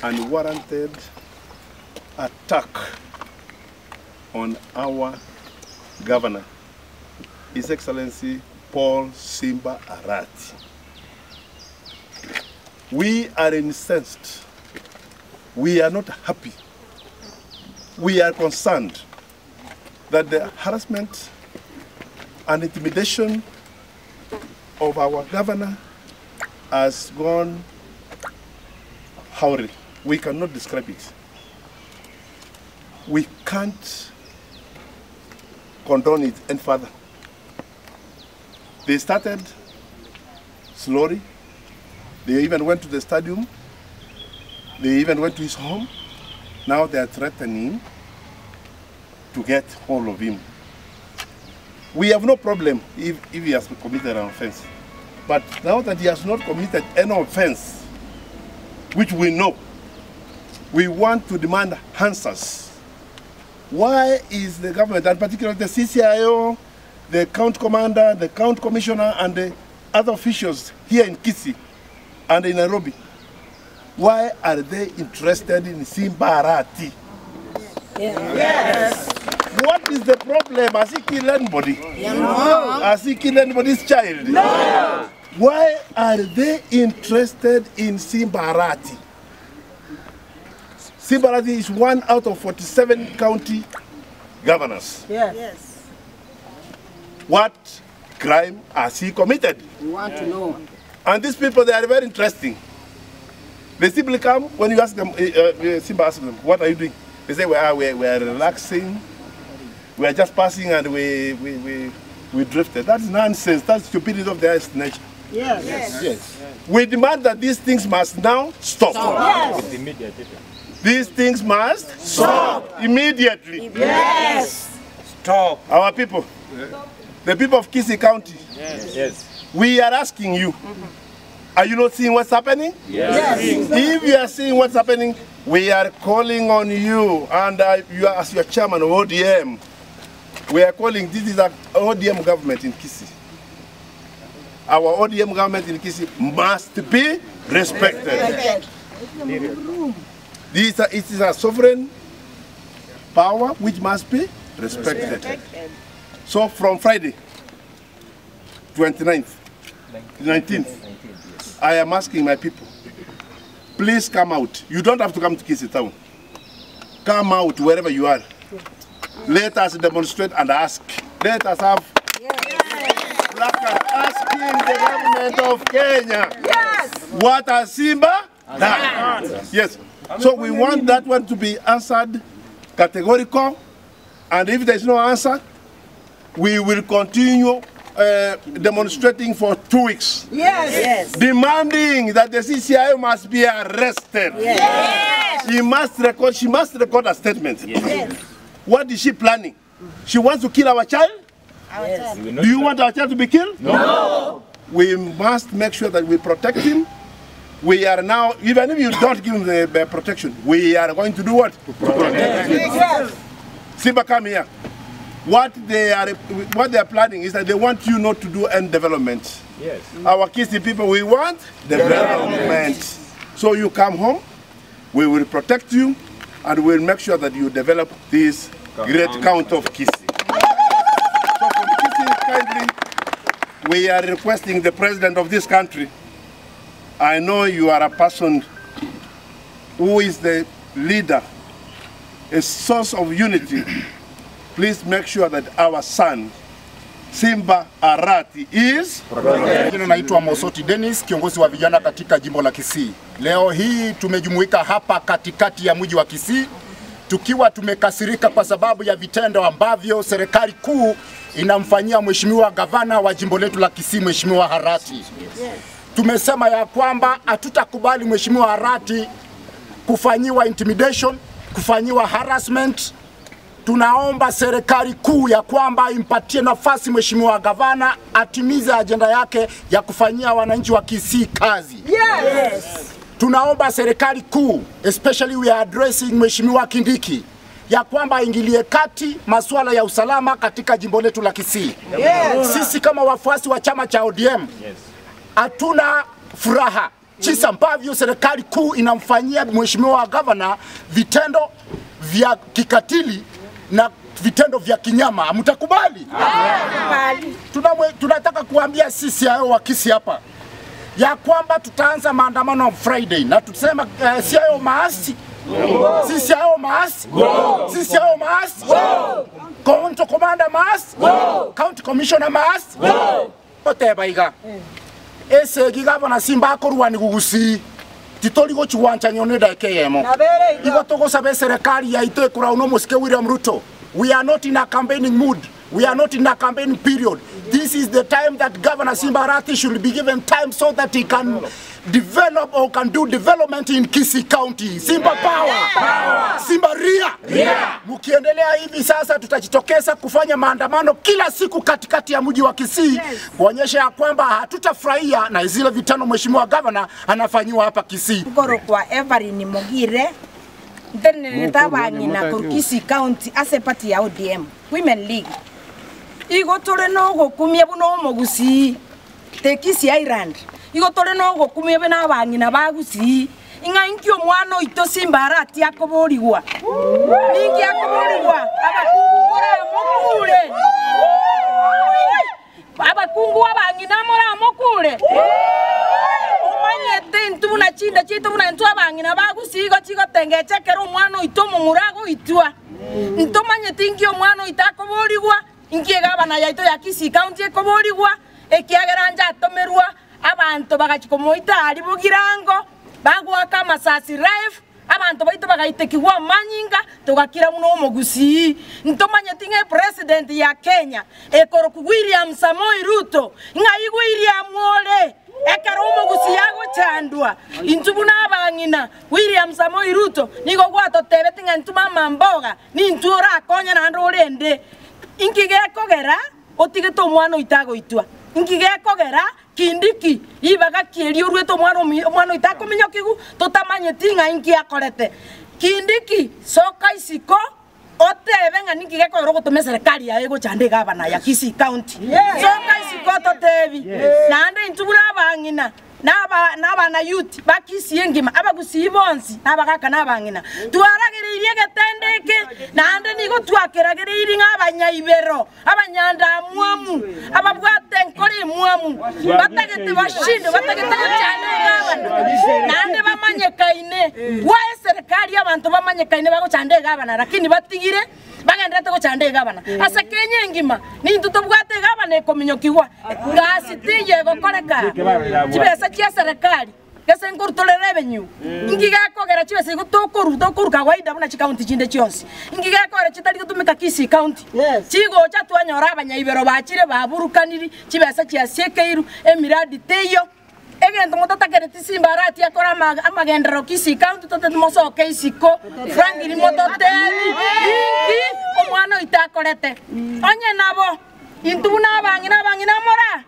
Unwarranted attack on our governor, His Excellency Paul Simba Arati. We are incensed. We are not happy. We are concerned that the harassment and intimidation of our governor has gone howry. We cannot describe it. We can't condone it any further. They started slowly. They even went to the stadium. They even went to his home. Now they are threatening to get hold of him. We have no problem if he has committed an offense. But now that he has not committed any offense, which we know, we want to demand answers. Why is the government, and particularly the CCIO, the county commander, the county commissioner, and the other officials here in Kisii and in Nairobi, why are they interested in Simba Arati? Yes. What is the problem? Has he killed anybody? No. Has he killed anybody's child? No. Why are they interested in Simba Arati? Simba Arati is 1 out of 47 county governors. Yes. Yes. What crime has he committed? We want to know. And these people, they are very interesting. They simply come, when you ask them, Simba asks them, what are you doing? They say, we are relaxing, we are just passing and we drifted. That's nonsense. That's stupidity of the highest nature. Yes. Yes. Yes. We demand that these things must now stop. Yes. These things must stop immediately. Yes. Stop. Our people, the people of Kisii County, yes. Yes. We are asking you, are you not seeing what's happening? Yes. Yes. If you are seeing what's happening, we are calling on you, and you are, as your chairman of ODM, we are calling, this is an ODM government in Kisii. Our ODM government in Kisii must be respected. This, it is a sovereign power which must be respected. So from Friday, 29th, 19th, I am asking my people, please come out. You don't have to come to Kisii town. Come out wherever you are. Let us demonstrate and ask. Let us have placard asking the government of Kenya, what has Simba done? Yes. So we want that one to be answered categorical, and if there is no answer, we will continue demonstrating for 2 weeks. Yes. Yes. Demanding that the CCIO must be arrested. Yes. She must record. She must record a statement. Yes. Yes. What is she planning? She wants to kill our child? Yes. Do you want our child to be killed? No. We must make sure that we protect him. We are now, even if you don't give him the protection, we are going to do what? To protect him. Yes. Simba, come here. What they are planning is that they want you not to do any development. Yes. Our Kisii people, we want development. So you come home, we will protect you, and we'll make sure that you develop this great county of Kisii. So from Kisii, kindly, we are requesting the president of this country. I know you are a person who is the leader, a source of unity. Please make sure that our son, Simba Arati, is protected. Naitwa Mosoti Dennis, kiongozi wa vijana katika jimbo la Kisii. Leo hii tumejumuika hapa katikati ya mji wa Kisii tukiwa tumekasirika kwa sababu ya vitendo ambavyo serikali kuu inamfanyia mheshimiwa gavana wa jimbo letu la Kisii, Mheshimiwa Arati. Tumesema ya kwamba hatutakubali Mheshimiwa Arati kufanyiwa intimidation, kufanyiwa harassment. Tunaomba serikali kuu ya kwamba impatie nafasi mheshimiwa gavana atimize ajenda yake ya kufanyia wananchi wa Kisii kazi. Yes. Tunaomba serikali kuu, especially we are addressing Mheshimiwa Kindiki, ya kwamba ingilie kati masuala ya usalama katika jimbo letu la Kisii. Yes. Sisi kama wafuasi wa chama cha ODM, hatuna furaha jinsi ambavyo serikali kuu inamfanyia mheshimiwa governor vitendo vya kikatili na vitendo vya kinyama. Mtakubali? Tunataka kuambia sisi hao wa Kisii hapa ya kwamba tutaanza maandamano Friday na tutasema CIO maasi. Sisi hao maasi. Sisi hao maasi. County Commander maasi. County Commissioner maasi. Oteba iga. Ese gavana Simba akorwa ni gugusi. Titori gochiwancha nyone da KM. Igo togosabe serikali ya ite kura uno musike William Ruto. We are not in a campaigning mood. We are not in a campaign period. This is the time that Governor Simba Arati should be given time so that he can develop or can do development in Kisii County. Simba power. Power. Simba ria. Ria. Mukiendelea hivi sasa tutajitokeza kufanya maandamano kila siku katikati ya mji wa Kisii, kuonyesha ya kwamba hatutafurahia na zile vitano mheshimiwa governor anafanyiwa hapa Kisii. Ngoro kwa Everine Mogire ntabang'ina Kisii County ase party ya ODM Women League. Igo tore no gokumia buno omogusi te Kisii Island. Igo tore no gokumia bena abang'ina bagusi ing'a inki omwana oito Simba Arati akoborigwa. Ninki akoborigwa abakungu moramokure. Abakungu abang'ina moramokure. Omanyete intu buna chinda chitu buna intu abang'ina bagusi igo chigotengechekera omwana oito omomura agoitwa. Ntomanyete inki omwana oito akoborigwa. Inki egabana yaito ya Kisii County ekoborigwa ekiagera nja atomerwa abantu bagachikomoita ari bugirango bagwaka amasasi life abantu baito bagaitekigwa manyinga tugakira muno omogusi. Ntomanyete ng'e president ya Kenya ekoroku William Samoei Ruto ng'ai William ole ekero omogusi yagochandwa intu buna abang'ina William Samoei Ruto nigo gwatotebete ng'a intu mama mboga nintu orakonya naende orende. Inki gekogera otigete omwana oito agoitwa. Inki gekogera Kindiki ibaga kieri orwete omwana oito akominyokigu totamanyeti ng'a inki akorete. Kindiki soka isiko otebe ng'a ninki gekogera ogotoma serikali yaye egochanda egabana ya Kisii County. Soka isiko totebi naende intu buna abang'ina n'abana youth bakisi engima abagusi bonsi n'abagaka n'abang'ina twaragereirie egetende eke naende nigo twakeragereirie ng'abanyaibero abanyandamwamu ababwate enkoro emwamu batagete bashinde batagete gochanda egabana naende bamanyekaine gwae serikali abantu bamanyekaine bagochanda egabana lakini batigire bagenderete gochanda egabana ase Kenya engima nintu tobwate egabana ekominyokigwa gasi tiye egokoreka chibesa chia serikali gese nkurutore revenue ingi gakogera chibesa igo tokoru kawaida buna chikaunti chinde chionsi ingi gakogera chitari gotumika Kisii County chigocha twanyora abanyaibero bachire baburukaniri chibesa chiasiekeiru emiradi teyo egento motatakereti Simba Arati akora amagendero Kisii County tote mosoke isiko Frank mototebi ingi omwana oito akorete onye nabo intu buna abang'ina mora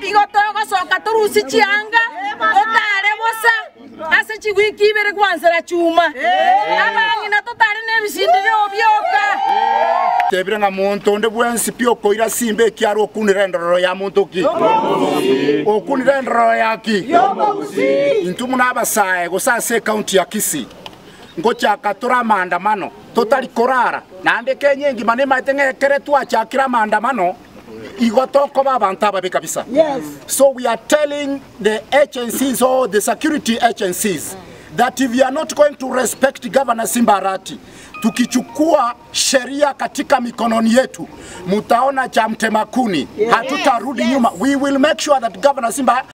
igo togosoka torusi chianga totare bosa ase chiwiki ibere gwansera chuma abang'ina totare n'ebisindire obyoka tebire nga muntu onde bwensi pio koira Simba ekiaro okunira endororo ya muntu ki okunira endororo yaki intu muna abasae gosase county ya Kisii ngochaka tora maandamano totari korara naende Kenya engima nemaete ng'ekere twachakira maandamano igo tokoba abantu ababe kabisa. Yes. So we are telling the agencies or the security agencies that if you are not going to respect Governor Simba Arati, tukichukua sheria katika mikononi yetu mutaona cha mtemakuni. Hatutarudi nyuma. We will make sure that Governor Simba